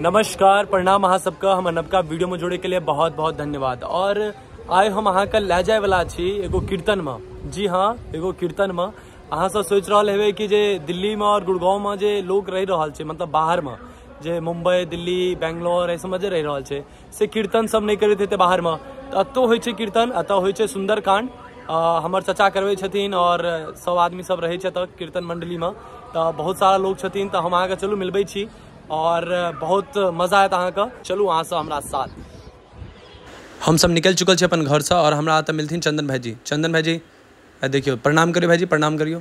नमस्कार प्रणाम अहाँ सबके हमर नवका वीडियो में जुड़े के लिए बहुत बहुत धन्यवाद। और आइ हम अहाँके लए जाय वाला छी एगो कीर्तन में। जी हाँ, एगो कीर्तन में। अहाँ सब सोचि रहल हेबै कि जे दिल्ली में और गुड़गांव में जे लोग रहि रहल छै, मतलब बाहर में जे मुंबई दिल्ली बेंगलोर एहि सबमे जे रहि रहल छै से कीर्तन सब नहि करैत हेतै बाहर में। तऽ एतौ होइ छै कीर्तन, एतऽ होइ छै सुंदरकांड। हमर चचा करबै छथिन और सब आदमी सब रहै छै एतऽ कीर्तन मंडली में। तऽ बहुत सारा लोग छथिन, तऽ हम अहाँके चलू मिलबै छी और बहुत मजा आयत अहाँके। चलू अहाँ सब हमरा साथ। हम सब निकलि चुकल छी अपन घरसँ और हमरा एतऽ मिलथिन चंदन भाईजी। चंदन भाईजी देखियौ, प्रणाम करियौ भाईजी, प्रणाम करियौ।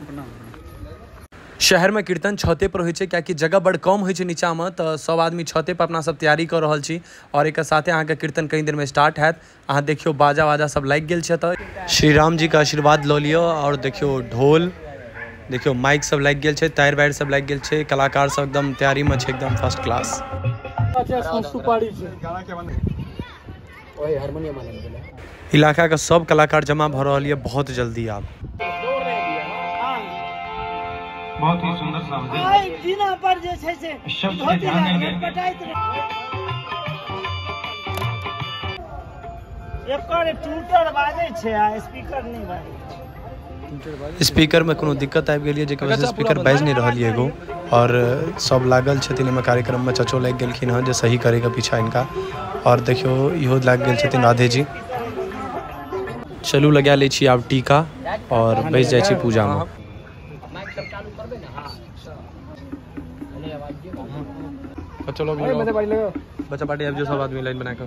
शहर में कीर्तन छते पर होइ छै, कियाकि जगह बड़ कम होइ छै नीचा में, तऽ सब आदमी छते पर अपना सब तैयारी कऽ रहल छी। और एक साथे अहाँके कीर्तन कई देर में स्टार्ट हैत। अहाँ देखियौ बाजा वाजा सब लागि गेल छै। तऽ श्री राम जी के आशीर्वाद लऽ लियौ। और देखियौ ढोल, देखियौ माइक सब लागि गेल छै, तार वायर सब लागि गेल छै, कलाकार सब एकदम तैयारी में छै, एकदम फर्स्ट क्लास। इलाका के सब कलाकार जमा भऽ रहल यऽ बहुत जल्दी आब। बहुत ही सुंदर शब्द पर जे छै से शब्द के ध्यान देंगे। एकर ट्यूटर बाजै छै आ स्पीकर नहि बाजै छै। स्पीकर में कोनो दिक्कत आबि गेल यऽ, जेकर वजह से स्पीकर बाजि नहि रहल यऽ एगो। और सब लागल छथिन एहिमे कार्यक्रम में, चचो लागि गेलखिन हँ जे सही करैके पीछा इनका। और देखियौ इहो लागि गेल छथिन राधे जी। चलू लगा लै छी आब टीका और बैस जाइ छी पूजा में। चलो बच्चा पार्टी आबि जाओ सब आदमी लाइन बना कऽ।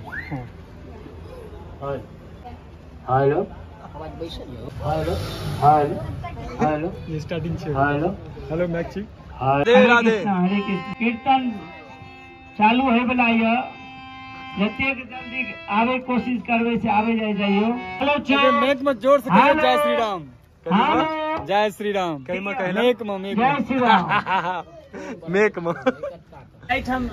हेलो हेलो हेलो स्टार्टिंग छै। Hello hello maxi, Radhe Radhe. हरे कृष्ण। कीर्तन चालू होय वाला यऽ, जतेक जल्दी आबै कोशिश करबै से आबै जाय जाइयो। हेलो मैच में जोर से कहियो जय श्री राम। जय श्री राम। कई में कहला मेक में, मेक जय श्री राम। मेक में एठाम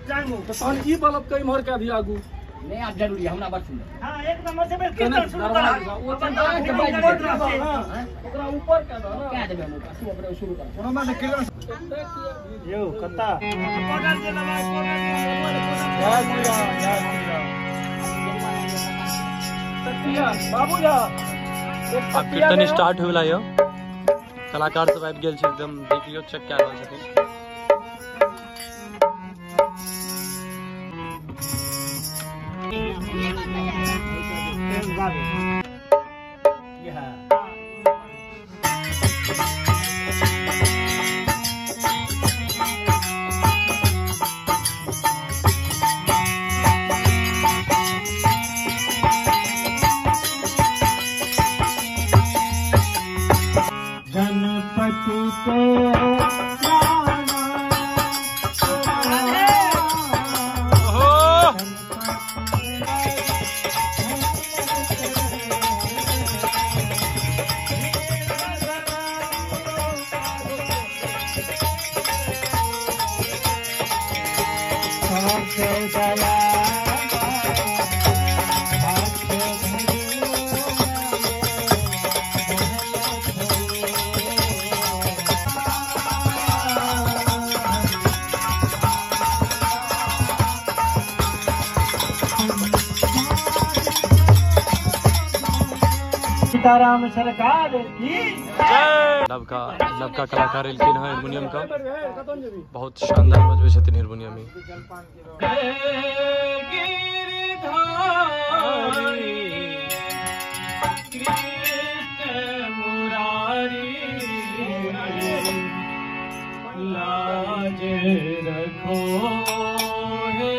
टांगू तो तहन ई बल्ब के इम्हर के अभी आगू नहीं आज जरूरी हमरा बड़ सुंदर। हां एक नंबर से कीर्तन शुरू कर। ओकरा ऊपर के दो ना, कह देबे हम ओकरा, तू अपने शुरू कर। कोनो में कीर्तन यौ कत्ता ऑर्डर जे लगा। जय श्री राम, जय श्री राम। तकिया बाबू जा। अब कीर्तन स्टार्ट होय वाला यौ, कलाकार सब आबि गेल छै एकदम, देख लियौ चेक कए रहल छथिन। गणपति के सीताराम सरकार की जय। नवका नवका कलाकार एलखिन हँ हारमोनियम का, बहुत शानदार बजबै छथिन हारमोनियम। कृष्ण मुरारी लाज रखो हे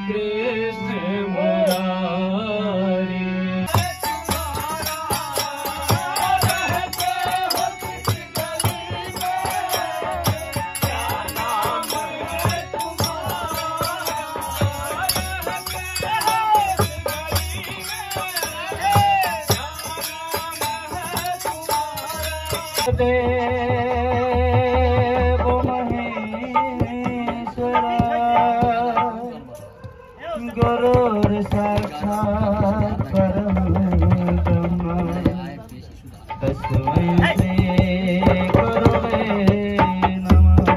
कृष्ण मुरारी। देव महेश्वर गुरुर साक्षात् परम ब्रह्म तस्मै श्री गुरुवे नमः।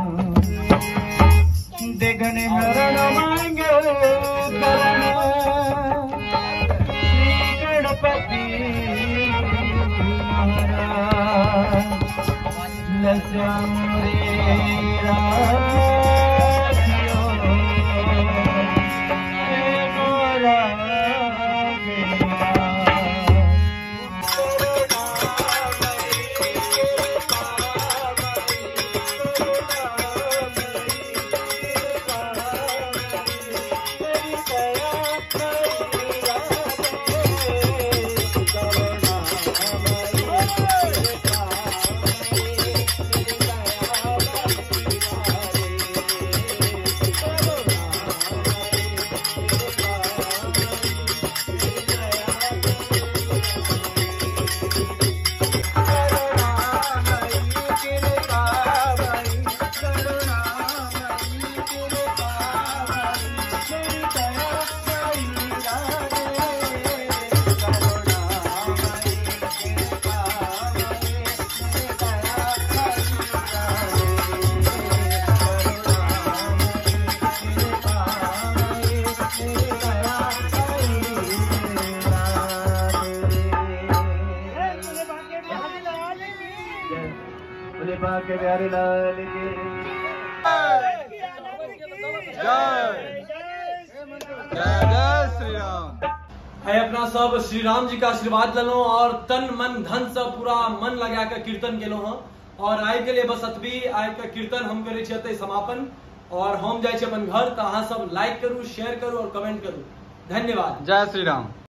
जय श्री राम। आइ अपना सब श्री राम जी का आशीर्वाद लेलहुँ और तन मन धन से पूरा मन लगा के कीर्तन केलहुँ हँ। और आइ के लिए बस एतबी। आइ के कीर्तन हम करै छी एतै समापन और हम जाइ छी अपन घर। तऽ अहाँ सब लाइक करू, शेयर करू और कमेंट करू। धन्यवाद। जय श्री राम।